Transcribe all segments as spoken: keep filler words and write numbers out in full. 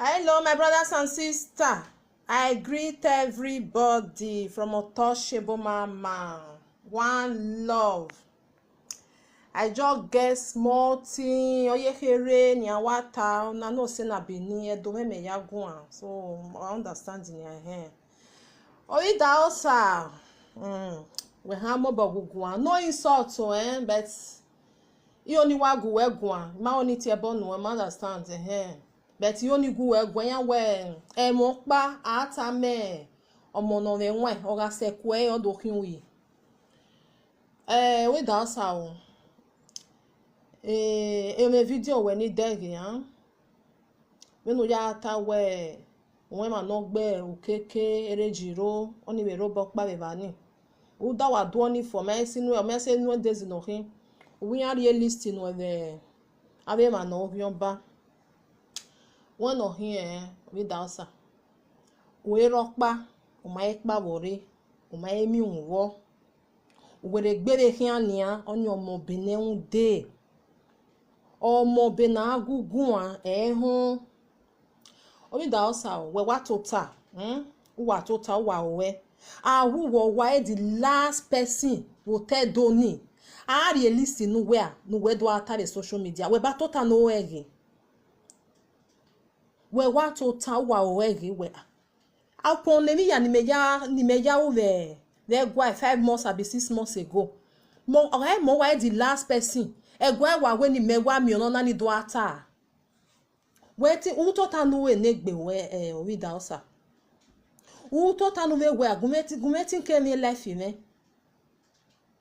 Hello, my brothers and sisters. I greet everybody from Untouchable Mama. One love. I just get small thing. Ọ ye kherhe ne a wa ta, una know say na Benin, Ẹdo mwẹ mẹ ya guan. So, I understand ni ẹhẹn. Ovbi Idahosa, mm, wẹ ha mobọ gu guan. No insult o, eh, but I ho ni wa gu wẹ guan, ma ho ni tie ẹbọ nuẹn, ma understand, ẹhẹn. But I ho ni gu wẹ guan, iran wẹ, ẹmwẹ ọkpa, a ta mẹ, ọmọ ne ọ mwẹ ẹwaẹn, ọ gha sẹ ẹkuẹ, ọ do khian uyi. Eh, Ovbi Idahosa o. Eh, emwi video wẹ ni dẹghe, ah. Vbene u ya ta wẹ, u mwẹ emwa ne ọ gbe ukeke, erha ejiro, ọnii vbe rre obọ ọkpa vbe evba ni. Rhunmwuda wa do ọnii fo, ọ ma sẹ inu, ọ ma sẹ inu edezi ne ọ khin. U wẹ iran rhie list nuẹn vbe avbe emwa ne ọ ghian ọba. Wẹ ne ọ khian, Ovbi Idahosa. U i rre ọkpa, u ma he kpa vbe ọ rre, u ma he miẹn uhunmwu vbọ. U werriegbe vbe khian nian, ọnii ọmọ be ne ẹhun dee. Ọmọ be ne a gu guan, ẹ i họn. Ovbi Idahosa o, wẹ wa tota, hmm? U wa tota, u wa ruẹ. A wu wẹ, wa e the last person vbe otọ Ẹdo ni. A rhie list ne uwẹ a, ne uwẹ do gha ta vbe social media. Wẹ ba tota ne ọ ruẹ ghe. Wẹ wa tota, u wa ruẹ ghe wẹ a. Akpọn ne emwi hia ne imẹ ya, ne imẹ ya ru vbe, vbe ẹguae five months abi six months ago. Mọ, ọ gha mọ wa e the last person. Ẹguae wa wẹ ne imẹ wa miẹn ọnọna ni do gha ta. Wẹ te, u tota ne u vbe ne egbe wẹ, eh, Ovbi Idahosa. U tota ne u vbe wẹ, gu mwẹ ti, gu mwẹ ti ke emwi life mwẹ.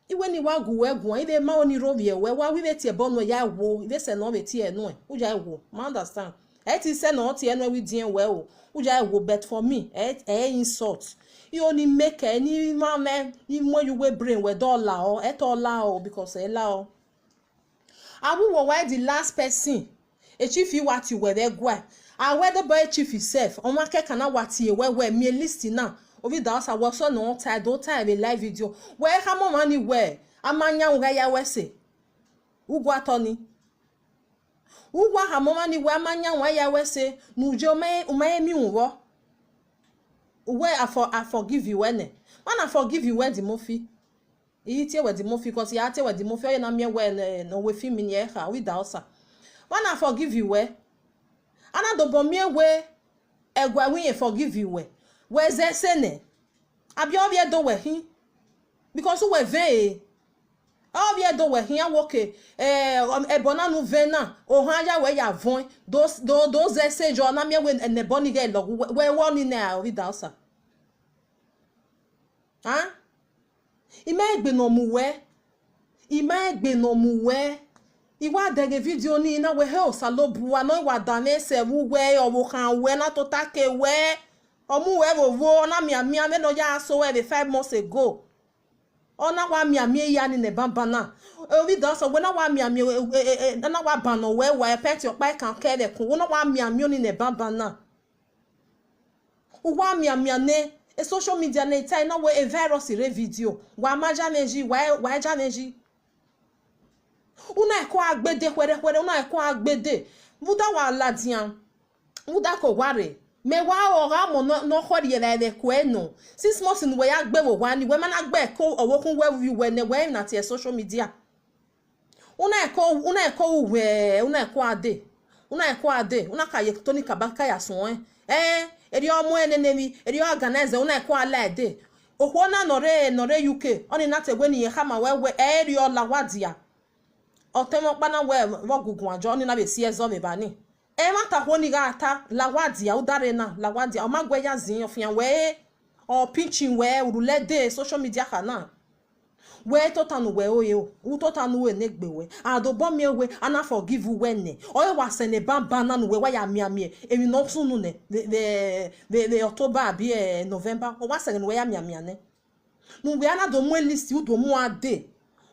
I wẹ ne I wa gu wẹ guan, I vbe ma ho ni rre ovbi ẹre, wa wẹ I vbe tie ẹbọ nuẹn ya wo, I vbe sẹ ne ọ vbe tie nuẹn, u ya wo, ma understand. Ẹ i te sẹ ne ọ tie nuẹn wẹ I diẹn wẹ o, u ya wo, but for me, ẹ, ẹ insult. I ho ni make ẹ, ne I ma mwẹ, I mu ẹre ye uwu brain wẹ, do la ọ, ẹ te ọ la ọ, because ẹ la ọ. A wu wẹ wa e the last person, e chief wa tie uwẹ vbe ẹguae. A wẹ dobọ e chief sef, ọmwa kẹkan na wa tie wẹ wẹ miẹn list na, Ovbi Idahosa, wẹ ọsọ ne ọ ta, do ta vbe live video. Wẹ khama ọmwa ni wẹ, a ma yan u gha ya wẹ ẹse. U gua tọ ni. U wa khama ọmwa ni wẹ a ma yan u gha ya wẹ ẹse, ne u ye u ma, u ma he miẹn uhunmwu vbọ. Uwẹ, I for-, I forgive you wẹ nẹ. Ma na forgive you wẹ Eddie Murphy. I i tie wẹ Eddie Murphy, 'cause I a tie wẹ Eddie Murphy, ọ ye na miẹn wẹ ne, ne ọ wẹ film ni ẹ kha, Ovbi Idahosa. Ma na forgive you wẹ. A na dobọ miẹn wẹ ẹguae wẹ irẹn forgive you wẹ. Wẹ zẹ ẹse nẹ. Abi ọ vbiẹ do wẹ khin. Because uwẹ vẹn e. Ọ vbiẹ do wẹ khin, a wẹ okay, eh, ẹbọ na ne u vẹn na, ohan ya wẹ ya vuọn, do, do, do zẹ ẹse yọ, na miẹn wẹ ne ẹbọ ni ghẹ lọghe uwẹ, wẹ wẹ ọnii nẹ, Ovbi Idahosa. A? I ma egbe ne ọ mu wẹ. I ma egbe ne ọ mu wẹ. I wa dẹghe video nii na wẹ, he Osanobua, ne ọ wa danmwẹ sẹ vbe uwẹ, ọvbokhan wẹ, na tota ke wẹ. Ọ mu wẹ vbe ovo, ọ na mianmian vbene ọ ya so wẹ vbe five months ago. Ọ na wa mianmian iya ni nẹ banban na. Ovbi Idahosa, wẹ na wa mianmian, e, e, e, e, na wa ban nọ wẹ, wa pẹnti ọkpa ẹkan kẹ vbe ẹkun, wẹ na wa mianmian ọnii nẹ banban na. U wa mianmian nẹ, e social media nẹ, I ta na wẹ e virus rre video. Wa ma ja mwẹ yi, wa, wa ja mwẹ yi. U na ẹko a gbede khuẹrhẹkhuẹrhẹ, u na ẹko a gbede. Vbe u da wa ladian, vbe u da ke owa rre. Mẹ wa ọghe ọmọ nọ, ne ọ khọrriẹ vbe ẹvbo ẹko nọ. Six months ne uwẹ ya gbe vbe owa ni, wẹ ma na gbe ẹko ọvbokhan uwẹ vbe uwẹ nẹ, wẹ emwi na tie social media. U na ẹko, u na ẹko ru wẹ, u na ẹko a dee. U na ẹko a dee, u na ka ye Tony Kabaka ka ya suẹn. Ẹn, erriọ ọ mu ẹre nene emwi, erriọ ọ organize, u na ẹko a la ẹre dee. Okhuo na ne ọ rre, ne ọ rre U K, ọnii na te wẹ ne irẹn khama wẹ wẹ, ẹ, erriọ la owa dia. Ọ tẹn mwẹ ọkpa na wẹ vbe ọ gu guan jọ, ọnii na vbe si ẹzọ vbe evba ni. Ẹmwata okhuo ni gha ta, la owa dia, u da rre na, la owa dia, ọ ma gu ẹre ya zin, ọ fian wẹ, ọ pinch wẹ, u rhulẹ ẹre dee social media kha na. Wẹ tota ne uwẹ ore o, u tota ne u vbe ne egbe wẹ. A dobọ miẹn wẹ, a na forgive uwẹ nẹ. Ọ re wa sẹ ne banban na ne uwẹ wa ya mianmian emwi ne ọ sunu nẹ, vbe, vbe, vbe, vbe October abi, eh, November. Ọ wa sẹ ne uwẹ ya mianmian nẹ. Ne uwẹ a na do mu list, u do mu a dee.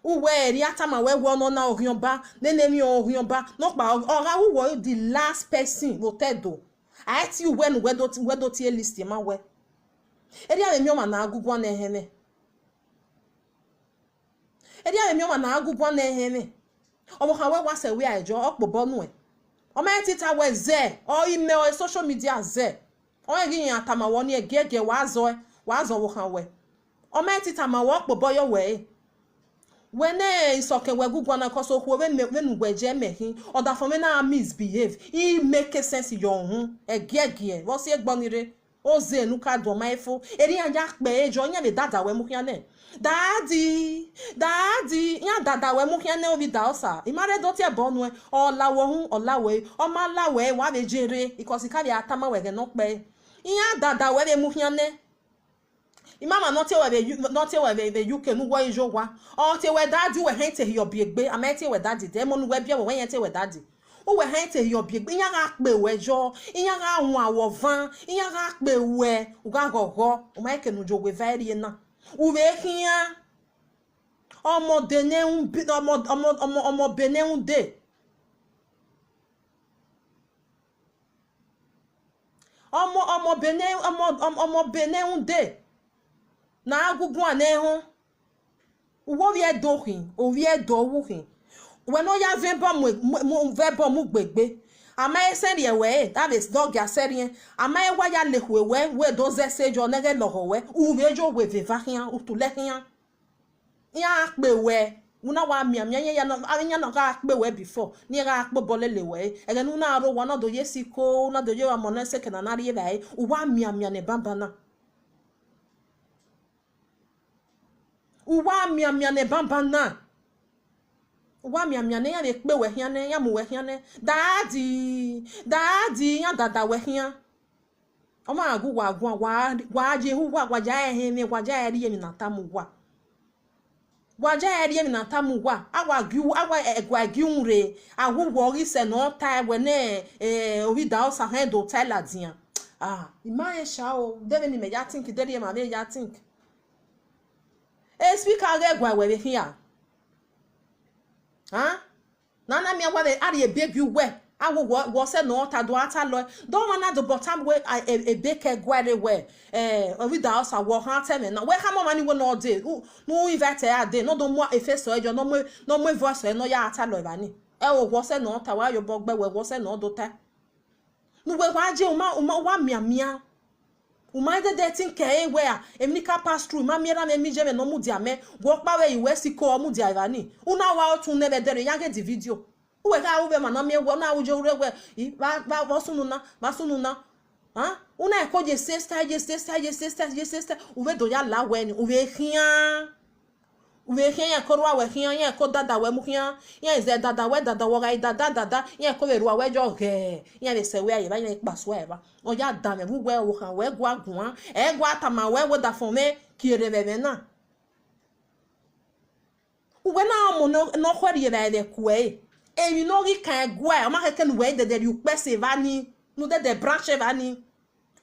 Uwẹ erriọ a tama wẹ wẹ ọnọna ọghiọnba, nene emwi ọghiọnba. Nọkpa, ọ, ọ gha ru wẹ the last person vbe otọ Ẹdo. A i tie uwẹ ne uwẹ do, uwẹ do tie list ma wẹ. Erriọ a vbe miẹn ọmwa ne a gu guan ne ẹhẹn mwẹ. Erriọ a vbe miẹn ọmwa ne a gu guan ne ẹhẹn mwẹ. Ọvbokhan wẹ wa sẹ wẹ a jọ, ọ kpobọ nuẹn. Ọ ma te tama wẹ zẹ, ọ imẹ ọre social media zẹ. Ọ rẹn ghi iran tama wẹ ọnii ẹgiẹgiẹ, wa zọ, wa zọ ọvbokhan wẹ. Ọ ma te tama wẹ, ọ kpobọ yọ wẹ ẹre. Wẹ ne isọkẹn wẹ gu guan na, cos okhuo vbene uwẹ ye mẹ khin, ọdafẹn mwẹ na misbehave, I make sense yọ uhunmwu ẹgiẹgiẹ vbe ọ si egbe ọnii rre. Oze ne u ka do ma fo, erriọ iran ya kpẹ ẹre yọ, iran vbe dada wẹ mu khian nẹ. Daddy, daddy, iran dada wẹ mu khian nẹ, Ovbi Idaosa. I ma rre do tie ẹbọ nuẹn, ọ la wẹ uhunmwu, ọ la wẹ ẹre, ọ ma la wẹ ẹre, wa vbe ye rre, cos I ka vbe a tama wẹ ẹghẹ ne ọ kpẹe. Iran dada wẹ vbe mu khian nẹ. I ma ma ne ọ tie wẹ vbe U-, ne ọ tie wẹ vbe, vbe U K ne uwẹ i ye owa. Ọ tie wẹ daddy, uwẹ hẹn te hia ọbiegbe, a ma i tie wẹ daddy, de ẹmwẹ ne uwẹ biẹ wẹ, uwẹ hẹn te wẹ daddy. Uwẹ hẹn te hia ọbiegbe, iran gha kpe wẹ yọ, iran gha wan wẹ ọvan, iran gha kpe wẹ, u gha ghọghọ, u ma ke ne u ye owa eva rrie na. U vbe khian, ọmọ de ne u bi-, ọmọ, ọmọ, ọmọ, ọmọ be ne u de. Ọmọ, ọmọ be ne, ọmọ, ọmọ, ọmọ be ne u de. Ne a gu guan ne ehọn. Uwẹ ovbi Ẹdo khin, ovbi Ẹdo wu khin. Wẹ ne ọ ya vẹ ẹbọ mu, mu, mu, vẹ ẹbọ mu gbe egbe. A ma he sẹrriẹ wẹ ẹre, da vbe dọgia sẹrriẹ. A ma he wa ya lekhue wẹ, wẹ do zẹ ẹse yọ ne ẹghẹ lọghọ wẹ. U vbe ye owa eva khian, u tulẹ khian. Iran gha kpe wẹ, u na wa mianmian, iran ya nọ, avbe iran nọ gha kpe wẹ before, ne iran gha kpe obọ lele wẹ. Ẹghẹ ne u na rre owa, u na do ye siko, u na do ye ọmọ ne ẹsẹkẹ na na rri evbare, u wa mianmian ne banbanna. U wa mianmian ne banbanna. U wa mianmian ne iran vbe kpe wẹ khian nẹ, iran mu wẹ khian nẹ. Daddy, daddy, iran dada wẹ khian. Ọ ma gu uwa guan, wa, wa ye hu uwa, wa ya ẹre hẹnmwẹ, wa ya ẹre rhie emwi ne a tama uwa. Wa ya ẹre rhie emwi ne a tama uwa. A wa gie u-, a wa ẹguae gie uhunmwu rre, a wu uwa ọghe isẹ ne ọ tae wẹ ne, eh, Ovbi Idaosa hẹn do tae ladian. Ah, I ma rẹn sha o, de vbene imẹ ya think, de rhie emwa vbe ya think. E speaker ghẹ guae wẹ vbe khian. Huh? Na na miẹn wa vbe a rhie ebe gie uwẹ, a wo wọ, wọ sẹ ne ọ ta do a ta lọe. De ọmwa na dobọ tama wẹ, a, e, ebe kẹ guae rre wẹ, eh, Ovbi Idaosa, wọ khan ta ẹmwẹ na. Wẹ khama ọmwa ni wẹ ne ọ dee, u, ne u invite ẹre a dee, ne ọ do mu e face ẹre yọ, ne ọ mu, ne ọ mu voice ẹre ne ọ ya ta lọe evba ni. Ẹ o, wọ sẹ ne ọ ta, wa ye obọ gbe wẹ, wọ sẹ ne ọ do ta. Ne uwẹ wa ye, u ma, u ma, u wa mianmian. U ma dẹdẹ think ẹre wẹ a, emwi ni ka pass through, u ma miẹn erha mwẹ, miẹn iye mwẹ ne ọ mudia mẹ, wẹ ọkpa vbe ẹ i wẹ siko, ọ mudia evba ni. U na wa otun nẹ vbe ẹdẹrriọ, ya ghe the video. Uwẹ gha ru vbe emwa ne ọ miẹn wẹ, u na ru ye ure wẹ, i, vba, vba, vba sunu na, vba sunu na. Huh? U na ẹko ye sister, ye sister, ye sister, ye sister, u vbe do ya la wẹ ni, u vbe khian. U vbe khian, iran ẹko rua wẹ khian, iran ẹko dada wẹ mu khian, iran zẹ dada wẹ dada, wẹ ọ gha dada dada, iran ẹko vbe rua wẹ yọ ghẹ, iran vbe sẹ wẹ a ye evba, iran kpa sua evba. Ọ ya danmwẹ vbe uwẹ ọvbokhan wẹ gua guan, ẹ gua tama wẹ wẹ ọdafẹn mwẹ kie rre vbe ẹmwẹ na. Uwẹ na ọmọ ne ọ, ne ọ khẹ rhie evbare vbe ẹko ẹre. Emwi ne ọ ghi kan ẹguae, ọ ma khẹke ne uwẹ dẹdẹ rhie ukpẹ sẹ evba ni, ne u dẹdẹ branch evba ni.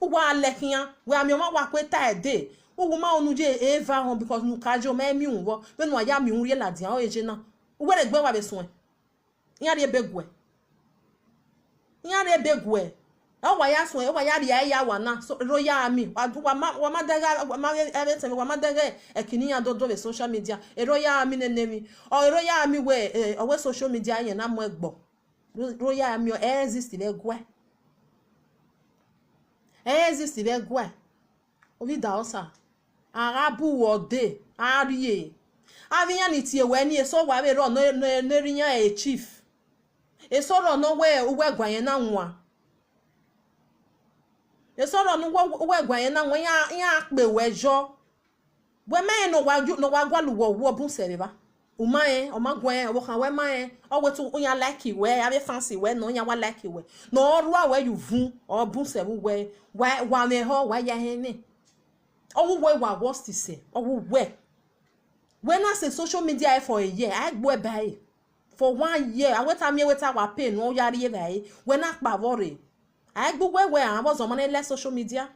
U wa lẹ khian, wẹ a miẹn ọmwa wa ku eta ẹre dee. U wu ma unu ye eva họn because ne u ka ye, ọ ma miẹn uhunmwu vbọ, vbene uwa ya miẹn uhunmwu rrie ladian ọre ye na. Uwẹ rhe gbe wa vbe suẹn. Iran rhie ebe guẹ. Iran rhie ebe guẹ. Ọ wa ya suẹn, ọ wa ya rhie ẹre ya wa na. So, Royal Army, wa, wa ma, wa ma dẹghe, wa ma vbe, vbe tẹn, wa ma dẹghe ẹki ne iran do do vbe social media. E Royal Army nene emwi. Ọ e Royal Army wẹ, eh, ọ wẹ social media yẹn na mu ẹgbọ. Ro-, Royal Army, ẹ exist vbe ẹguae. Ẹ exist vbe ẹguae. Ovbi Idaosa, a gha bu uwẹ ọde, a rhie. Avbe iran ni tie wẹ ni, eso wa vbe rrọọ ne, ne, ne erha iran ẹre chief. Eso rrọọ ne ọ wẹ uwẹ ẹguae yẹn na wan. Eso rrọọ ne uwẹ, uwẹ ẹguae yẹn na wan, iran, iran kpe wẹ yọ. Wẹ ma rẹn ne ọ wa yu-, ne ọ wa gualọ uwẹ, ọ wu ọ bun sẹ vbe evba. U ma rẹn, ọ ma guan rẹn, ọvbokhan wẹ ma rẹn, ọ wẹ te iran like wẹ, avbe fans wẹ nọ, iran wa like wẹ. Ne ọ rua wẹ ye uvun, ọ bun sẹ vbe uwẹ, wa, wa mwẹ ehọ, wa ya ẹhẹn nẹ. Ọ wu wẹ wa worst sẹ, ọ wu wẹ. Wẹ na sẹ social media for a year, a i gbe uẹ ba ẹre. For one year, a wẹ te a miẹn wẹ te a wa pay ne ọ ya rrie evbare, wẹ na kpa vbọ rre. A i gbe uwẹ wẹ a vbọ zọ ọmwa ne lẹ social media.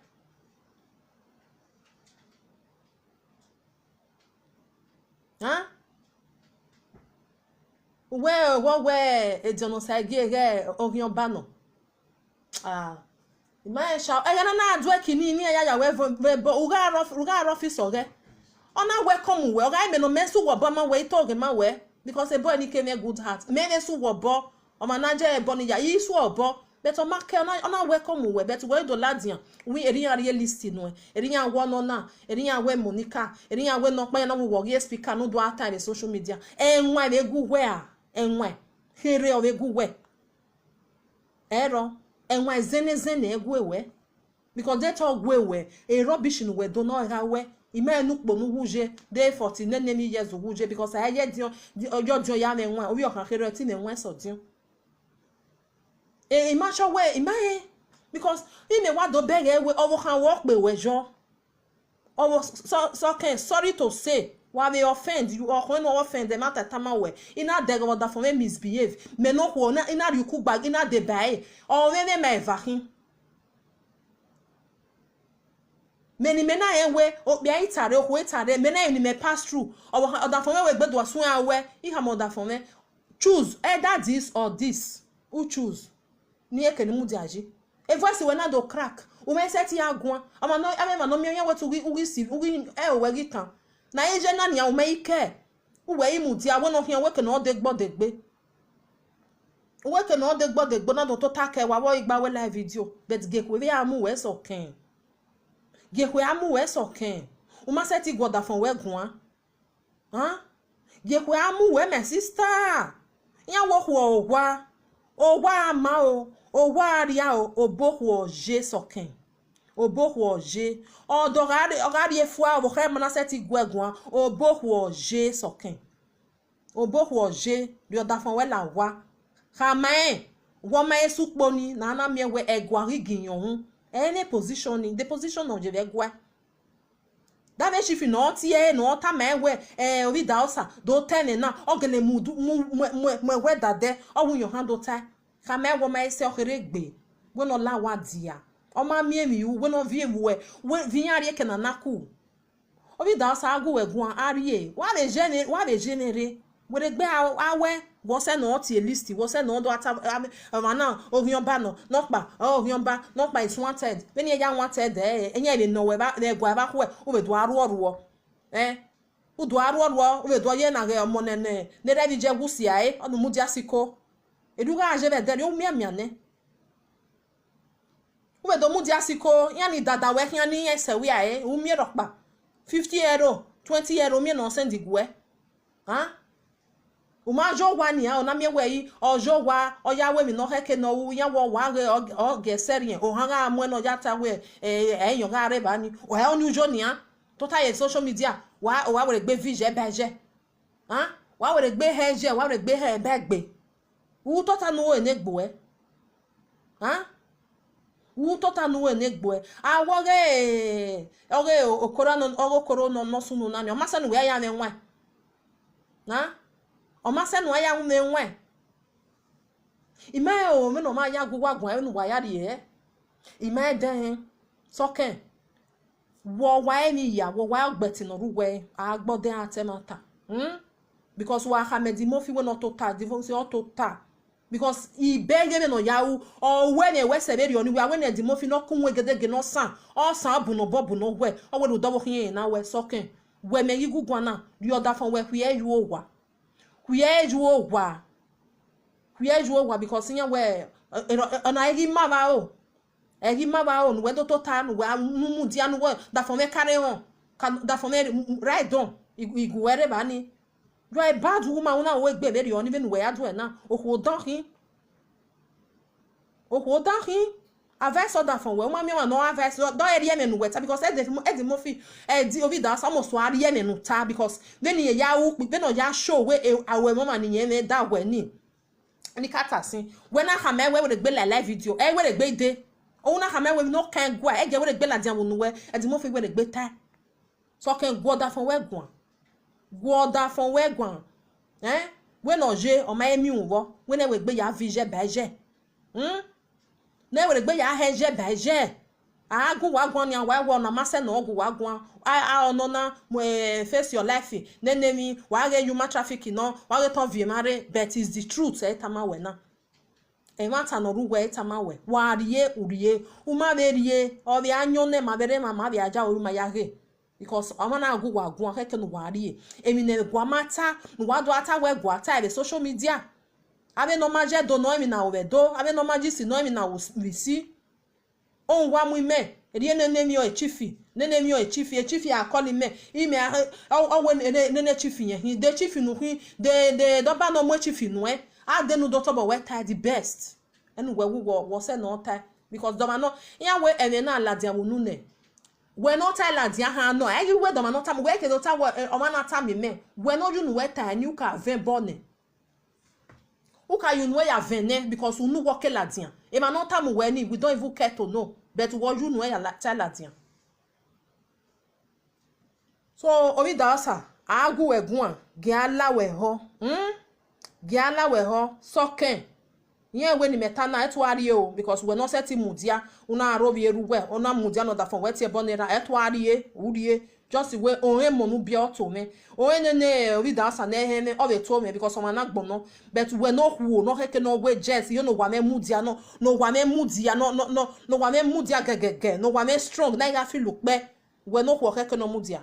Huh? Uwẹ, wẹ, wẹ ediọn ne Osagie ghẹ oghian ọba nọ. Ah, I ma rẹn sha, ẹghẹ na na du ẹki ni, ne iran ya ya wẹ vbe, vbe ẹbọ, u gha rre, u gha rre office ọghẹ. Ọ na welcome wẹ, ọ gha mẹ ne ọ mẹ sẹ uwẹ obọ ma wẹ, I to ghe ma wẹ, because a boy ni ke mwẹ good heart. Mẹ vbe sẹ uwẹ obọ, Ọmwa na jẹ ẹbọ ni ya, i su obọ, but ọ ma kẹ, ọ na, ọ na welcome wẹ, but wẹ do ladian, wẹ erha iran rhie list nuẹn, erha iran wẹ ọnọna, erha iran wẹ Monica, erha iran wẹ nọkpa iran na wẹ uwẹ ọ ghi speaker ne u do a ta vbe social media. Ẹwaẹn vbe gu wẹ a, ẹwaẹn kherhe ọ vbe gu wẹ. Ẹrọ, ẹwaẹn zẹnẹzẹnẹ gu wẹ. Because de te ọ gu wẹ, e rubbish ne uwẹ do na ọ gha wẹ. I ma rẹn ne ukpo ne u wu ye, de forty nene emwi years u wu ye, because a ye diọn, di-, ọ yọ diọn ya mwẹ ẹwaẹn, ovbi ọkhan kherhe ọ te mwẹ ẹwaẹn sẹ ọdiọn. E, I ma sure wẹ, I ma rẹn, because imẹ wa do bẹghe wẹ, ọvbokhan wẹ ọ kpe wẹ yọ. Ọvbo sọ, sọ kẹn, sorry to say, wa vbe offend, you, ọkhọn ne ọ offend, ẹmwata tama wẹ, I na dẹghe vbe ọdafẹn mwẹ misbehave, mẹ ne okhuo na, I na rhie uku gba, I na deba ẹre, ọ mwẹ vbe ma eva khin. Mẹ ne imẹ na rẹn wẹ, okpia i ta rre, okhuo i ta rre, mẹ na rẹn ne imẹ pass through, ọ, ọdafẹn mwẹ wẹ egbe do suẹn a wẹ, I khama ọdafẹn mwẹ, choose either this or this, u choose. Ne eke ni mudia yi. E voice wẹ na do crack. U mwẹ sẹtin ya guan. Ọmwa nọ, avbe emwa ne ọ miẹn iran wẹ te u ghi, u ghi si, u ghi, ẹ, owẹ ghi tan. Na ye na nian, u mwẹ i kẹ. Uwẹ i mudia, wẹ ne ọ khian, wẹ ke ne ọ de gbọdegbe. Wẹ ke ne ọ de gbọdegbe, na do tota kẹ wa, vbe ọ i gba wẹ live video. But gie ekhue vbe a mu wẹ sọkẹn. Gie ekhue a mu wẹ sọkẹn. U ma sẹtin gu ọdafẹn wẹ guan. Gie ekhue a mu wẹ, my sister. Iran wẹ okhuo owa, owa a ma o, owa a rria o, obọ okhuo ọ ye sọkẹn. Obọ okhuo ọ ye. Ọdọ gha rrie, ọ gha rrie fua, ọvbokhan ma na sẹtin gu ẹ guan, obọ okhuo ọ ye sọkẹn. Obọ okhuo ọ ye, rhie ọdafẹn wẹ la owa. Khama rẹn, wẹ ọ ma he sẹ ukpo ni, ne a na miẹn wẹ ẹguae ghi gie iyọnrẹn. Ẹ i re position ni, the position ne ọ ye vbe ẹguae. Davbe chief ne ọ tie ẹre, ne ọ tama ẹn wẹ, eh, Ovbi Idaosa, do ta ẹmwẹ na, ọ gele mu udu, mu, mu, mu, mu ẹwẹ dadẹ, ọ wu yan ohan do tae. Khama ẹn wẹ ọ ma he sẹ, ọ kherhe gbe, wẹ ne ọ la owa dia. Ọ ma miẹn emwi ru, wẹ ne ọ viọ emwi ruẹ, wẹ vbe iran rrie eke ne a na ku. Ovbi Idaosa, a gu wẹ guan, a rrie, wa vbe ye mwẹ, wa vbe ye mwẹ rre. Werriegbe a, a wẹ, wẹ ọ sẹ ne ọ tie list, wẹ ọ sẹ ne ọ do ta, a, ọmwa na, oghian ọba nọ, nọkpa, oghian ọba, nọkpa is wanted. Vbene iran ya wanted, ẹ, iran vbe nọ wẹ vbe ẹguae vbe akhuẹ, u vbe do a rhuọ rhuọ. Ẹ, u do a rhuọ rhuọ, u vbe do ye na ghe ọmọ nẹ, nẹ, ne erha ẹvbo iye wu sia ẹre, ọ ne u mudia sẹ iko. Erha u gha ye vbe ẹdẹrriọ, u mianmian nẹ. U vbe do mudia sẹ iko, iran ni dada wẹ khian ne iran sẹ wẹ a re, u miẹn rhọkpa. Fifty euro, twenty euro, u miẹn ne ọ send guẹ. An? U ma ye owa nian, ọ na miẹn wẹ i, ọ ye owa, ọ ya ru emwi ne ọ khẹke ne ọ ru, iran wẹ owa ghe, ọ, ọ gie ẹsẹ rhiẹn, ohan gha mu ẹn ne ọ ya ta wẹ, ẹ, ẹ, iyọn gha rre evba ni, ọ hẹ ọnii u yo nian, tota ye social media, wa, wa werriegbe viẹ iye ba iye. An? Wa werriegbe hẹ iye, wa werriegbe hẹ ba egbe. U tota ne u ru ne egbe uẹ. An? U tota ne u ru ne egbe uẹ. A wẹ ọghe, ọghe okoro nọ, ọghe okoro nọ, ne ọ sunu na ni, ọ ma sẹ ne uwẹ ya mwẹ ẹwaẹn. An? Ọ ma sẹ ne uwẹ ya mwẹ ẹwaẹn. I ma rẹn o, vbene ọ ma ya gu uwa guan, vbene uwa ya rrie. I ma rẹn ẹdẹrẹn, sọkẹn. Wẹ ọ wa emwi ya, wẹ ọ wa ọgbẹtin ne ọ rre uwẹ, a gbe ọdẹ ra ta ẹmwata. Hmm? Because wa khama Eddie Murphy wẹ ne ọ tota, Eddie Murphy ọ tota. Because ibẹghe vbene ọ ya ru, ọ wẹ ne wẹ sẹ vberriọ ni, wẹ a wẹ ne Eddie Murphy ne ọ ku uwẹ gedege ne ọ san, ọ san bu ne obọ bu ne ọ wẹ, ọ wẹ ne u dọvbokhan irẹn na wẹ sọkẹn. Wẹ mẹ ghi gu guan na, rhie ọdafẹn wẹ khuẹ yu owa. Khuẹ yu owa. Khuẹ yu owa because iran wẹ, ọ, ọ, ọ na ghi ma vbe aro. Ẹ ghi ma vbe aro ne uwẹ do tota ne uwẹ a mu mudia ne uwẹ dafọn mwẹ carry on, ka dafọn mwẹ ride on, I, I gu uwẹ rre evba ni. You are a bad woman, una wẹ egbe vberriọ ni vbene uwẹ ya do ẹre na. Okhuo dan khin. Okhuo dan khin. Advice ọdafọn wẹ, u ma miẹn ọmwa ne ọ advice, dọ, dọ rhie ẹmwẹ ne uwẹ ta, because Eddie, Eddie Murphy, Eddie Ovbi Idaosa, almost wa rhie ẹmwẹ ne u ta, because vbene irẹn ya ru ukpi, vbene ọ ya show wẹ, e, aro ẹmwẹ ọmwa ne irẹn mwẹ da wẹ ni. Ni ka ta sin. Wẹ na khama ẹn wẹ werriegbe la live video, ẹ werriegbe dee. Ọ na khama ẹn wẹ emwi ne ọ kan gua, ẹ gie werriegbe ladian vbe unu wẹ, Eddie Murphy werriegbe tae. Sọkẹn, gu ọdafọn wẹ guan. Gu ọdafọn wẹ guan. Ẹn? Wẹ ne ọ ye, ọ ma he miẹn uhunmwu vbọ, wẹ ne wẹ egbe ya viẹ iye ba iye. Hmm? Ne werriegbe ya hẹ iye ba iye. A gu uwa guan nian, wa wẹ ọna ma sẹ ne ọ gu uwa guan. A, a, ọnọna, mu, eh, face your life, nene emwi, wa ghe human trafficking nọ, wa ghe tọn viọ emwa rre, but it's the truth, ẹ tama wẹ na. Ẹmwata ne ọ rre uwẹ, ẹ tama wẹ. Wa rhie, u rhie, u ma vbe rhie, ọ vbe a yọn nẹ, ma vbe rre emwa, ma vbe a ya ru ma ya ghe. Because ọmwa na gu uwa guan, khẹke ne uwa rhie. Emwi ne ẹmwẹ gua ma ta, ne uwa do a ta wẹ gua ta vbe social media. Avbe ne ọ ma ye Ẹdo nọ emwi na ru vbe Ẹdo, avbe ne ọ ma ye isi nọ emwi na ru vbe isi. Owa mu imẹ, erriọ nene emwi ọre chief, nene emwi ọre chief, chief a call imẹ, imẹ a, ọ, ọ wẹ nene, nene chief yẹn khin, de chief nu khin, de, de ọba nọ mu chief nuẹn, a de ne u do tobọ wẹ tae the best. Ẹnu wẹ wu wọ, wọ sẹ ne ọ tae, because dọmwa nọ, iran wẹ ẹmwẹ na ladian vbe unu nẹ. Wẹ ne ọ tae ladian han nọ, ẹ ghi wẹ dọmwa nọ tama, wẹ ke do ta wẹ, eh, ọmwa na tama imẹ, wẹ ne ọ ye unu wẹ tae ne u ka vẹ ẹbọ nẹ. U ka ye unu ya vẹ nẹ, because unu wọ ke ladian. Emwa ne ọ tama uwẹ ni, we don't even care to know, but wọ ye unu ya la-, tae ladian. So, Ovbi Idaosa, a gu wẹ guan, gie a la wẹ họ, hmm? Gie a la wẹ họ, sọkẹn. Irẹn wẹ ne imẹ ta na, ẹ tua rrie o, because wẹ ne ọ sẹtin mudia, u na ro vbe erha uwẹ, ọ na mudia ne ọdafẹn wẹ tie ẹbọ ne erha, ẹ tua rrie, u rrie. Just wẹ ọnrẹn emọ ne u biẹ ọ to mwẹ. Ọnrẹn nene Ovbi Idaosa ne ẹhẹn mwẹ, ọ vbe to mwẹ, because ọmwa na gbọnnọ. But wẹ ne okhuo ne ọ khẹke ne ọ wẹ Jess, iyo ne owa mwẹ mudia nọ, ne owa mwẹ mudia nọ, nọ, nọ, ne owa mwẹ mudia gẹgẹgẹ, ne owa mwẹ strong, ne a i gha feel ukpẹ. Wẹ ne okhuo khẹke ne ọ mudia.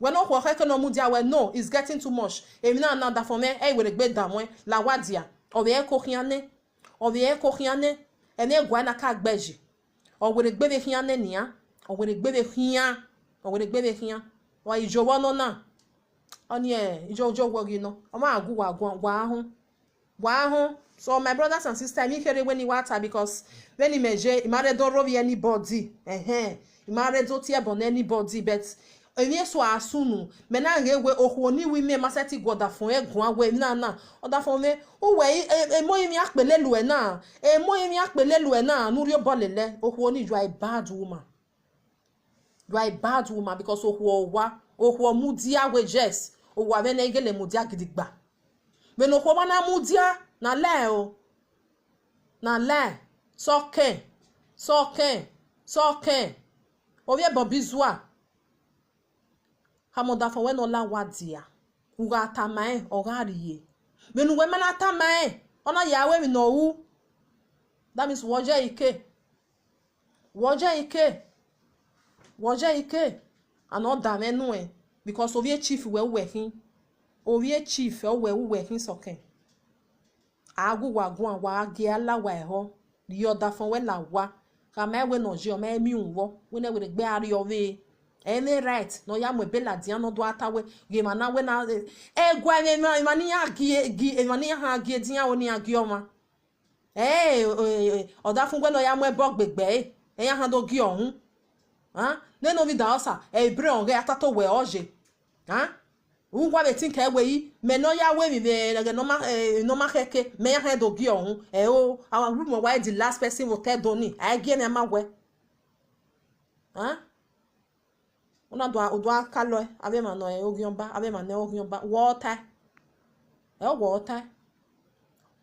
Wẹ ne okhuo khẹke ne ọ mudia wẹ, no, it's getting too much. Emwi na na ọdafẹn mwẹ, ẹ i wẹ rhegbe da mwẹ, la wa dia. Ọ vbe ẹko khian nẹ, ọ vbe ẹko khian nẹ, ẹmwẹ ẹguae na ka gbe yi. Ọ wẹ rhegbe vbe khian nẹ nian, ọ wẹ rhegbe vbe khian, ọ wẹ rhegbe vbe khian. Wa i jovbọ nọ na, ọnii, ijo, ijo wọ ghi nọ, ọ ma gu wa guan, wa họn. Wa họn. So my brothers and sisters, emwi kherhe wẹ ne I wa ta, because vbene imẹ ye, I ma rre do rhovbiẹ anybody. Ẹhẹn. I ma rre do tie ẹbọ ne anybody, but emwi eso a sunu, mẹ na ghe wẹ okhuo ni ru imẹ ma sẹtin gu ọdafẹn ẹre guan wẹ emwi na na, ọdafẹn mwẹ, uwẹ i, e, emọ emwi akpele luẹ na, emọ emwi akpele luẹ na, ne u rhie obọ lele, okhuo ni, you are a bad woman. You are a bad woman, because okhuo wa, okhuo mudia wẹ Jess, owa vbe ne I gele mudia gidigba. Vbene okhuo ma na mudia, na lae o. Na lae, sọkẹn, sọkẹn, sọkẹn. Ovbi ẹbọ bi zua. Khama ọdafẹn wẹ ne ọ la wa dia. U gha tama rẹn, ọ gha rrie. Vbene uwẹ ma na tama rẹn, ọ na ya ru emwi ne ọ ru. That means wẹ ọ ye ẹre ike. Wẹ ọ ye ẹre ike. Wẹ ọ ye ẹre ike. And ọ da mwẹ nuẹn, because ovbi chief wẹ uwẹ khin. Ovbi chief ọ wẹ uwẹ khin sọkẹn. A gu wa guan, wa gie a la wa ẹhọ, rhie ọdafẹn wẹ la owa. Khama ẹre wẹ ne ọ ye, ọ ma miẹn uhunmwu vbọ, wẹ ne wẹ rhegbe a rrie ọvbehe. Ẹ i mwẹ right ne ọ ya mu ebe ladian ne ọ do a ta wẹ, ghe emwa na wẹ na, eh, ẹguae emwa, emwa ne iran gie, gie, emwa ne iran han gie edian ro ne iran gie ọmwa. Ẹ, eh, eh, ọdafẹn wẹ ne ọ ya mu ẹbọ gbe egbe ẹre, ẹ i ya han do gie ọhun. Ah, nene Ovbi Idaosa, ẹ i bre ọghẹ a ta to wẹ ọ ye. Ah, uwa vbe think ẹre wẹ i, mẹ ne ọ ya ru emwi vbe ẹghẹ ne ọ ma, eh, ne ọ ma khẹke, mẹ i ya han do gie ọhun. Ẹ o, a wa ru mẹ wa the last person vbe otọ Ẹdo ni, a i gie mwẹ ma wẹ. Ah, u na do, u do a kalọ avbe emwa ne oghian ọba, avbe emwa ne oghian ọba, wẹ ọ tae. Ẹ, wẹ ọ tae.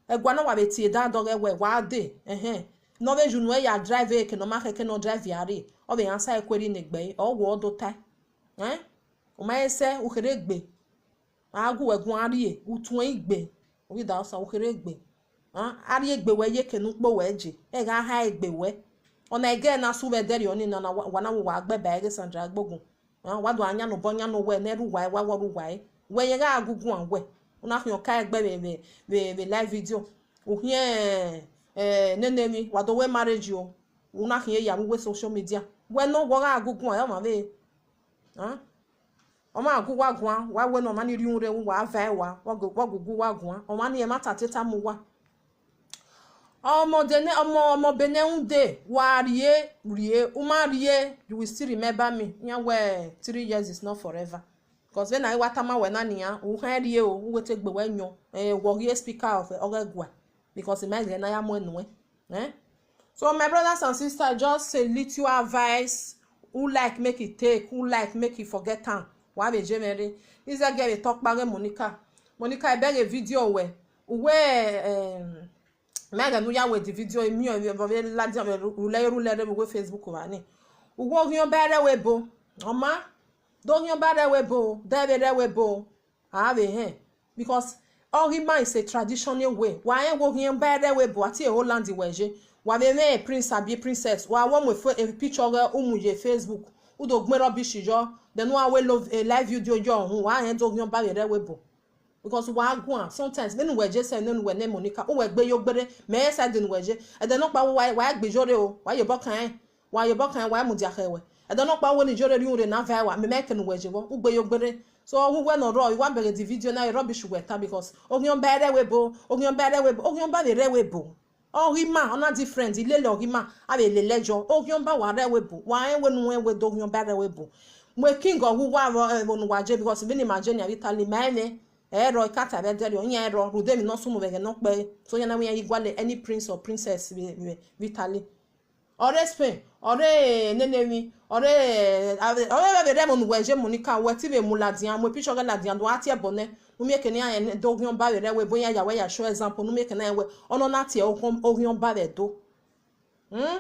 Ẹguae ne wa vbe tie dan dọghẹ wẹ wa dee, ẹhẹn, ne ọ vbe ye unu ẹre ya drive eke ne ọ ma khẹke ne ọ drive ya rrie, ọ vbe answer ẹre kuerri ne egbe ẹre, ọ wẹ ọ do tae. Ẹn, u ma he sẹ, u kherhe gbe. A gu wẹ guan rrie, u tuẹn igbe, Ovbi Idaosa, u kherhe gbe. A, a rrie egbe wẹ ye eke ne u kpe wẹ je, ẹ gha ha egbe wẹ. Ọna ẹgẹ na su vbe ẹdẹrriọ ni na, na wa, wa na wo wa gbe ba ẹghe Sandra Egbogun. A, wa do a yan obọ yan owẹ ne ẹ rre uwa ẹre, wa wẹ ọ rre uwa ẹre. Wẹ yẹn gha gu guan wẹ, u na khian ka egbe vbe, vbe, vbe, vbe live video. U khian, eh, nene emwi, wa do wẹ marriage o. U na khian ya vbe uwu social media. Wẹ nọ, wẹ ọ gha gu guan, ẹ ọmwa vbe. A, ọ ma gu wa guan, wa wẹ ne ọmwa ni rhie uhunmwu rre, wa va ẹe wa, wa gu, wa gu gu wa guan. Ọmwa ni ẹmwata te tama uwa. Ọmọ de ne, ọmọ, ọmọ Benin runde, wa rrie, rrie, u ma rrie, you will still remember me. Iran wẹ three years is not forever. Because vbene a wa tama wẹ na nian, u khẹn rrie o, u wẹ te gbe wẹ yọn, eh, wẹ ọ ghi speak out, ọ ghẹ gua. Because I ma ghe ne a ya mu ẹn nuẹn. Eh? So my brothers and sisters, just a little advice. Who like make it take, who like make it forget am. Wa vbe je mwẹ rre. Ize gie vbe tọ ọkpa ghe Monica. Monica, I bẹghe video wẹ. Uwẹ, em, mẹ ghẹ ne u ya wẹ the video, emiọ vbe ladian vbe rulẹ rulẹ rre vbe uwu Facebook vba ni. Uwẹ oghian ọba rre ẹvbo ebo. Ọ ma, do oghian ọba rre ẹvbo ebo, de vbe rre ẹvbo ebo. A vbe hẹn, because ọ ghi ma is a traditional way. Wa rẹn wẹ oghian ọba rre ẹvbo ebo, a tie Holland wẹ ye. Wa vbe mwẹ prince abi princess, wa wẹ mu e picture ọghe umu ye Facebook. U do gbẹn rubbish yọ. Then wa wẹ lo, eh, live video yọ uhunmwu, wa rẹn do ghian ọba vbe rre ẹvbo ebo. Because wa guan, sometimes, vbene uwẹ je sẹ, vbene uwẹ ne Monica, uwẹ gbe yo gbere, mẹ i side ne uwẹ je. Ẹdẹ nọkpa wa, wa gbe iyore o, wa ye obọ kan rẹn, wa ye obọ kan rẹn, wa mudia khẹ wẹ. Ẹdẹ nọkpa wẹ ne iyore rhie urhunmwu rre ne a va ẹe wa, mẹ, mẹ i ke ne uwẹ je vbọ, u gbe yo gbere. So, uwẹ ne ọ rrọọ, I wa bẹghe the video na, rubbish uwẹ ta, because oghian ọba i rre ẹvbo ebo, oghian ọba i rre ẹvbo ebo, oghian ọba vbe rre ẹvbo ebo. Ọ ghi ma, ọ na different, ilele ọ ghi ma, a vbe lele ẹjọ. Oghian ọba wa rre ẹvbo ebo, wa rẹn wẹ ne u rẹn wẹ do ghian ọba rre ẹvbo ebo. Mu king ọghe uwa vbe ẹvbo ne uwa je, because vbene ima je nia vbe Italy, ma rẹn mwẹ, ẹ i rrọọ, I ka ta vbe ẹdẹrriọ, iran i rrọọ, rhunmwuda emwi ne ọ sunu vbe ẹghẹ nọkpa ẹre. So, iran na wẹ iran ghi gualọ any prince or princess vbe, vbe, vbe Italy. Ọ rre Spain, ọ rre nene emwi, ọ rre, ọ rre vbe rre ẹvbo ne uwẹ je Monica, uwẹ te vbe mu ladian, mu picture ọghe ladian do gha tie ẹbọ nẹ, ne u miẹn eke ne iran do ghian ọba vbe rre ẹvbo ebo, iran ya wẹ ya show example, ne u miẹn eke ne iran wẹ, ọ nọ na tie oghian, oghian ọba vbe Ẹdo. Hmm?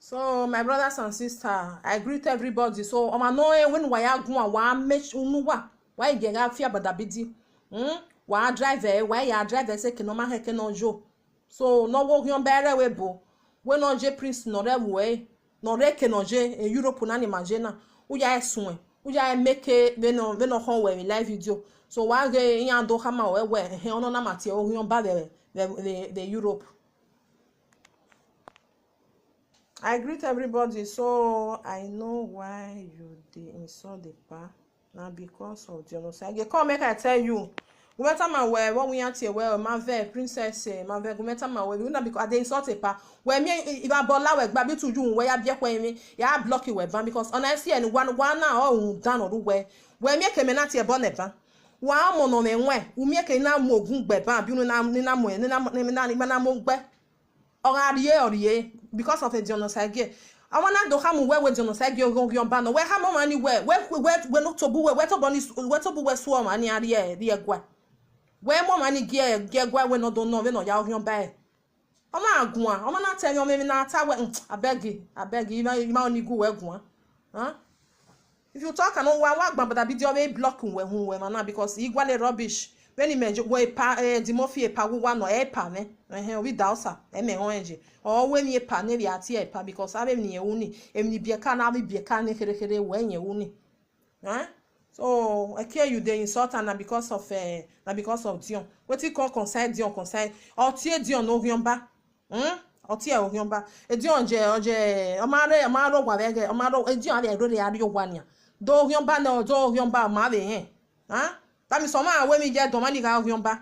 So, my brothers and sisters, I greet everybody. So, ọmwa ne ọ rẹn wẹ ne uwa ya guan, wa make sure ne uwa, wa i gie gha fi agbada bidi. Hmm? Wa drive ẹre, wa ya drive ẹre sẹ eke ne ọ ma khẹke ne ọ yo. So, ne ọ wẹ oghian ọba i rre ẹvbo ebo, wẹ ne ọ je prince ne ọ rre ẹvbo ẹre, ne ọ rre eke ne ọ ye, e Europe na ne ima ye na, u ya suẹn, u ya make vbene, vbene ọ khọn wẹ vbe live video. So, wa ghe iran do khama ruẹ wẹ, ẹhẹn, ọ nọ na ma tie oghian ọba vbe, vbe, vbe, vbe Europe. I greet everybody, so I know why you dey insult the pa. Na because of the Onosagie. Come make I tell you. Gu mwẹ tama wẹ, vbe ọ wẹ iran tie wẹ, ọ ma vẹ princess, eh, ma vẹ, gu mwẹ tama wẹ, na because I dey insult a pa. Wẹ miẹn ivba bọla wẹ gba bi tu yu wẹ ya biẹ khuẹ emwi, ya block wẹ ban, because ọna esi ẹre ne wa, wa na ọ rhunmwuda ne ọ rre uwẹ. Wẹ miẹn ke mẹ na tie ẹbọ nẹ ban. Wa ọmọ ne ọ mwẹ ẹwaẹn, u miẹn ke na mu ogun gbe ban, bi unu na, ni na mu, ni na, ni na, ni na mu gbe. Ọ gha rrie, ọ rrie, because of the Onosagie. Ọmwa na do khama uwẹ wẹ the Onosagie oghian, oghian ọba nọ. Wẹ khama ọmwa ni wẹ, wẹ, wẹ, wẹ ne ọ tobọ uwẹ, wẹ tobọ ni, wẹ tobọ uwẹ suẹ ọmwa ni a rrie, rrie ẹguae. Wẹ mu ọmwa ni gie, gie ẹguae wẹ ne ọ do nọ vbene ọ ya oghian ọba ẹre. Ọmwa guan, ọmwa na ta ẹmwẹ, ọmwa emwi na ta wẹ, hmm, abeg, abeg, ima, ima ni gu wẹ guan. Huh? If you talk and wa, wa gba agbada bidi, ọ vbe block wẹ, hu wẹ emwa na, because I gualọ rubbish. Vbene imẹ je, wẹ epa, eh, Eddie Murphy epa gu wa nọ, epa mwẹ. Ẹhẹn, ovbi Idaosa, ẹmwẹ họn ẹn ye. Ọ wẹ emwi epa ne vbe a tie epa, because avbe emwi ne irẹn ru ni, emwi ne ibiẹka na, avbe ibiẹka ne kherhe kherhe, wẹ irẹn ru ni. Eh? So, ẹki you dey insult am na because of, eh, na because of Dion. Wetin come concern Dion concern? Ọ tie Dion ne oghian ọba. Hmm? Ọ tie oghian ọba. Edion je, ọ je, ọ ma rre, ọ ma rre owa vbe ẹghẹ, ọ ma rre, Edion avbe ẹrọ rre a rrie owa nian. Do oghian ọba nẹ, do oghian ọba, ọ ma vbe hẹn. Huh? That means, ọmwa wẹ emwi ye Ẹdo, ọmwa ni gha oghian ọba.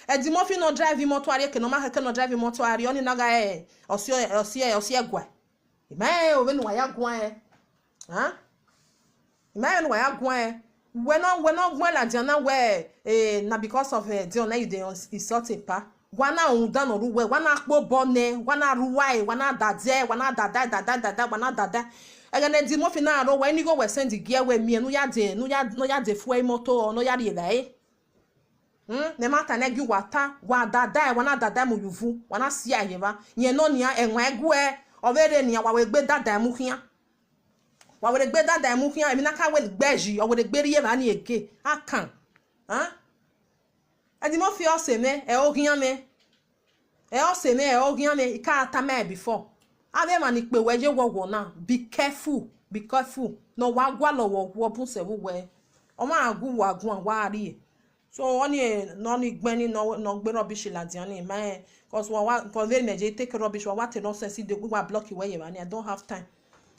Eddie Murphy ne ọ drive imọto a rrie, eke ne ọ ma khẹke ne ọ drive imọto a rrie, ọni na gha, eh, ọsi, ọsi, ọsi ẹguae. I ma rẹn o vbene uwa ya guan ẹre. Huh? I ma rẹn ne uwa ya guan ẹre. Wẹ ne, wẹ ne ọ guan ladian na wẹ, eh, na because of, eh, Dion na you dey ins-, insult epa. Wa na rhunmwuda ne ọ rre uwẹ, wa na kpe obọ nẹ, wa na rre uwa ẹre, wa na dadae, wa na dadae, dadae, dadae, wa na dadae. Ẹghẹ ne Eddie Murphy na rre uwẹ, ne igho wẹ send gie wẹ miẹn, ne u ya de, ne u ya, ne u ya de fuel imọto, ne u ya rrie evbare. Hmm, ne ma ta nẹ gie uwa ta, wa dadae, wa na dadae mu ye uvu, wa na sia ye evba. Yẹn nọ nian, ẹwaẹn guẹ, ọ vbe rre nian, wa wẹ gbe dadae mu khian. Wa wẹ gbe dadae mu khian, emwi na ka wẹ gbe yi, ọ wẹ gbe rrie evba ni ege, a kan. Huh? Eddie Murphy ọse mwẹ, ẹ oghian mwẹ. Ẹ ọse mwẹ, ẹ oghian mwẹ, I ka tama ẹre before. Avbe emwa ni kpe wẹ ye wọwọ na, be careful, be careful. Ne ọ wa gualọ wẹ, wẹ bun sẹ vbe uwẹ. Ọmwa gu uwa guan, wa rrie. So, ọni, ne ọni gbẹn ni, ne ọ, ne ọ gbe rubbish ladian ni, ma rẹn, 'cause wa wa, 'cause vbene imẹ je take rubbish, wa wa te nonsense de, wa block wẹ ye evba ni, I don't have time.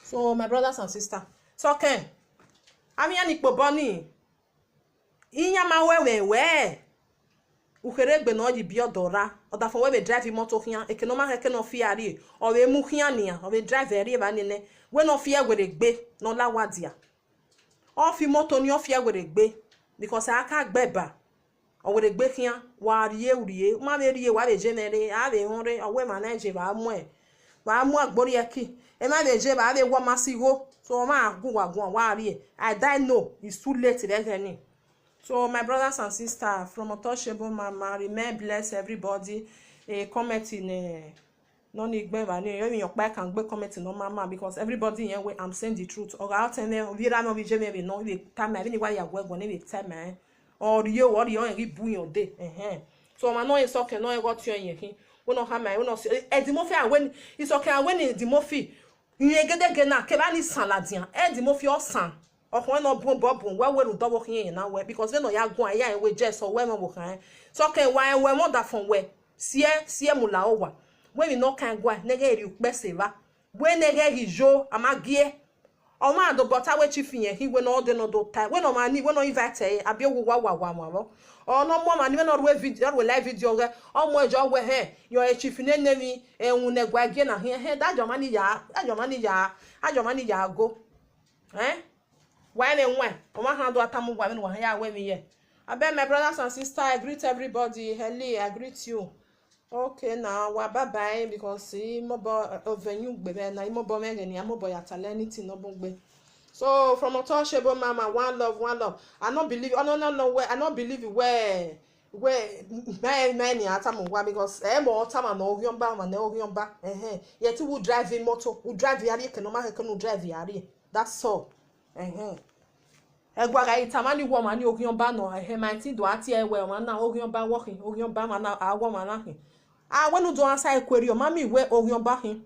So, my brothers and sisters, so kẹn, avbe iran ni kpe obọ ni, iran ma wẹ vbe wẹ, u kherhe egbe ne ọ ye ibiẹ ọdọ ra, ọdafẹn wẹ vbe drive imọto khian, eke ne ọ ma khẹke ne ọ fi a rrie, ọ vbe mu khian nian, ọ vbe drive ẹre rrie evba ni nẹ, wẹ ne ọ fi ẹre werriegbe, ne ọ la owa dia. Ọ fi imọto ni, ọ fi ẹre werriegbe, because a ka gbe ba, ọ werriegbe khian, wa rrie urrie, u ma vbe rrie, wa vbe je mwẹ rre, a vbe họn rre, ọ wẹ emwa na je vbe a muẹn, vbe a mu agbọn rrie ẹki, emwa vbe je vbe a vbe wẹ ọma si igho, so ọmwa gu uwa guan, wa rrie, I die no, it's too late vbe ẹghẹ ni. So, my brothers and sisters, from Untouchable Mama, remain blessed, everybody. Eh, comment in, eh, nọ ni gbẹn evba ni, emwi ọkpa kan gbe comment nọ ma ma, because everybody yẹn wẹ I'm saying the truth. Ọ gha tẹ mwẹ, ovbi erha mwẹ, ovbi iye mwẹ vbe nọ, I vbe tama, vbene I wa ya gu ẹguọn, I vbe tama. Ọ rrie o, ọ rrie, ọ rẹn ghi bu yan de. Ẹhẹn. So, ọmwa nọ rẹn sọkẹn, nọ rẹn ghe ọtiọnrẹn yẹn khin. Wẹ ne ọ khama, wẹ ne ọ si, Eddie Murphy a wẹ ni, isọkẹn a wẹ ni Eddie Murphy. Rẹn gedege na kevbe a ni san ladian, Eddie Murphy ọ san. Ọkhọe ne ọ bun obọ bun, wẹ wẹ rhunmwuda ọvbokhan irẹn na wẹ, because vbene ọ ya guan, ya rẹn wẹ Jess, ọ wẹ ẹmwẹ ọvbokhan rẹn. Sọkẹn wa rẹn wẹ ẹmwẹ ọdafọn wẹ, siẹ, siẹ mu la owa. Wẹ emwi ne ọ kan guan, ne ghẹ rhie ukpẹ sẹ evba. Wẹ ne ghẹ ghi yo, a ma gie. Ọmwa do bọta wẹ chief yẹn khin, wẹ ne ọ de ne ọ do tae, wẹ ne ọmwa ni, wẹ ne ọ invite ẹre, abi owa uwa wa wa wan vbọ. Ọ ne ọ mu ọmwa ni, wẹ ne ọ rue video, ọ rue live video ghẹ, ọ mu ẹjọ wẹ hẹ, yọ e chief nene emwi, ẹhun ne ẹguae gie na khian, hẹ, da jọ ọmwa ni ya, da jọ ọmwa ni ya, da jọ ọmwa ni ya go. Eh? Wa ẹmwẹ wan, ọmwa khan do a tama uwa vbene uwa ya wẹ emwi ye. Abeg, my brothers and sisters, I greet everybody. Helly, I greet you. Okay, now, wa bye bye, because I mobọ, eh, ọvẹn yu gbe vbe na, I mobọ mwẹ ẹghẹ ne I mobọ ya talẹ anything nọ bun gbe. So, from Untouchable Mama, one love, one love. I no believe, oh, no, no, no, wẹ, I no believe wẹ, wẹ, mẹ, mẹ ni a tama uwa, because ẹ mọ tama nọ, Oghiọba, ma nẹ Oghiọba, ẹhẹn. Yet u drive motor, u drive a rrie, kene ọ ma khẹke ne u drive a rrie. That's all. Ẹhẹn. Ẹguae gha i tama ni wẹ ọmwa ni Oghiọba nọ, ẹhẹn, ma i ti do a tie wẹ ọmwa na Oghiọba wọ khin, Oghiọba ọmwa na a wẹ ọmwa na khin. A wẹ ne u do answer ẹkuerri, ọ ma miẹn wẹ Oghiọba khin.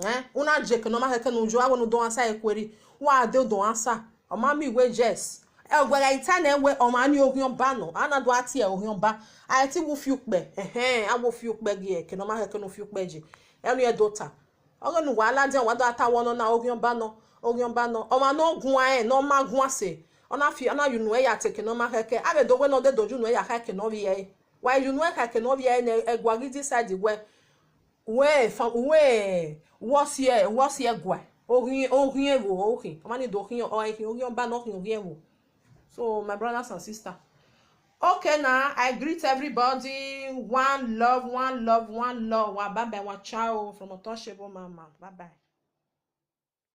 Eh, u na je kene ọ ma khẹke ne u yo, a wẹ ne u do answer ẹkuerri, wa de do answer, ọ ma miẹn wẹ Jess. Ẹguae gha i ta nẹ wẹ ọmwa ni Oghiọba nọ, a na do a tie Oghiọba, a i ti wẹ u fi ukpẹ, ẹhẹn, a wẹ u fi ukpẹ gie, kene ọ ma khẹke ne u fi ukpẹ je. Ẹnẹ ọ do ta. Ọghe ne uwa ladian, wa do a ta wẹ ọnọna Oghiọba nọ, Oghiọba nọ. Ọmwa ne ọ guan rẹn, ne ọ ma guan sẹ, ọ na fi, ọ na ya unu ẹre ya te eke ne ọ ma khẹke. A vbe do wẹ ne ọ de do ya unu ẹre ya kha eke ne ọ vbiẹ ẹre. Wa ya unu ẹre kha eke ne ọ vbiẹ ẹre ne ẹguae ghi decide wẹ, wẹ fa, wẹ, wẹ ọ si, wẹ ọ si ẹguae. Oghiẹn, oghiẹn ẹvbo ọ khin. Ọ ma ni do khin, ọ khin Oghiọba nọ, ọ khin oghiẹn ẹvbo. So, my brothers and sisters, okay now, I greet everybody. One love, one love, one love. Wa bye bye, wa ciao from Untouchable Mama. Bye bye.